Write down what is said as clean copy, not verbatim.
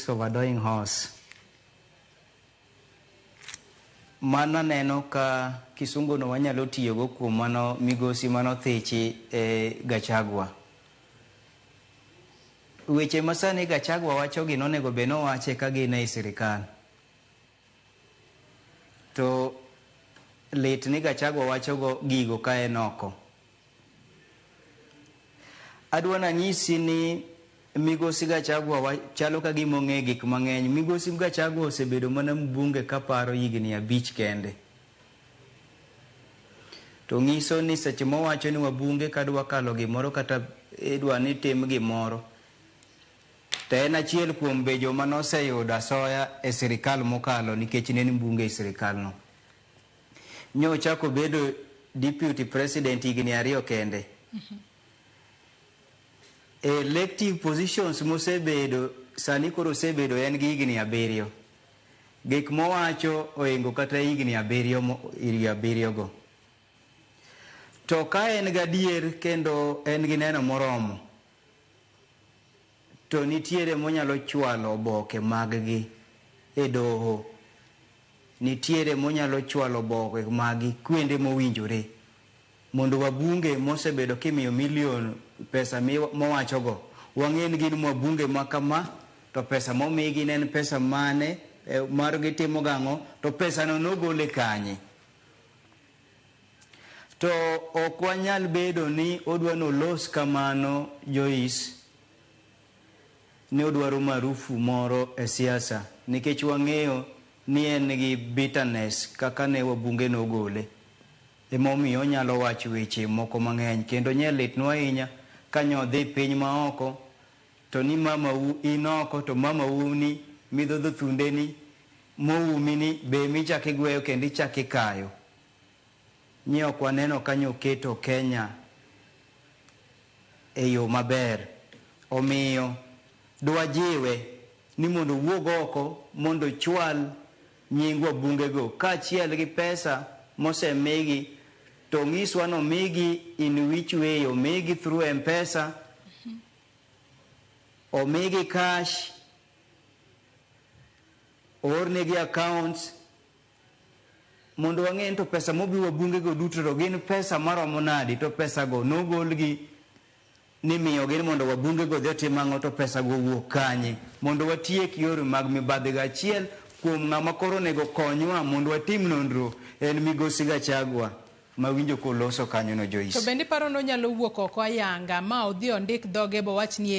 Tricks of a Dying Horse. Mano aneno ka kisungu no wanyalo tiyogo kuom mano migosi mano thichi e Gachagua. Weche masani Gachagua wacho gi nonego bed nowache ka gin ei sirikal. To lit ni Gachagua wacho go gigo ka en oko. Adwa nanyisi ni migosi Gachagua chalo ka gima ong'e gik mang'eny. Migosi Gachagua osebedo mana mbunge kaparo higni 5 kende. To nyiso ni seche mowacho ni wabunge kadwa kalo gimoro kata idwa ni tim gimoro, to en achiel kuom be joma noseyudo asoya e sirikal mokalo nikech ne en mbunge e sirikal no. Nyochako bedo deputy president higni 2 kende. Elective positions mosebedo sani koro osebedo en gi higni 7. Gik mowacho oingo kata higni 7 higni 7 go. To ka en gadier kendo en gi neno moromo, to nitiere monyalo chwalo oboke mag gi e doho. Nitiere monyalo chwalo oboke mag gi kuonde mowinjore mondo wabunge mosebedo kimiyo milion pesa mowachogo wang'e ni gin wabunge ma kama, to pesa momigi ne en pesa mane, mar gitimo gang'o, to pesa no nogole kanye. To ok wanyal bedo ni odwa nolos kamano Joyce, ni odwaro marufu moro e siasa, nikech wang'eyo ni en gi bitterness kaka ne wabunge nogole. Emomiyo onyalo wacho weche moko mang'eny, kendo nye litnwa ahinya ka nyodhi piny maoko to ni mamau in oko to mamau ni midhodho thundeni moumi ni be michako igweyo kendo ichako ikayo. Nye ok waneno ka nyoketo Kenya e yo maber. Omiyo dwajiwe ni mondo owuog oko mondo ochwal nying wabungego kaachiel gi pesa mosemigi, to onyiswa ni omigi in which way, omigi through M-Pesa, omigi cash, oornegi accounts, mondo wang'e ni to pesa mobi wabungego duto to gin pesa maromo nadi, to pesa go nogolgi ni miyogi ni mondo wabungego odhi otim ang'o, to pesa go owuok kanye, mondo watiek yore mag mibadhi go. Achiel kuom ng'ama koro onego konywa mondo watim nonro en migosi Gachagua mawinjo koloso kanyo no Joyce. To bende iparo ni onyalo wuok oko ayanga ma odhi ondik dhoge bowach ni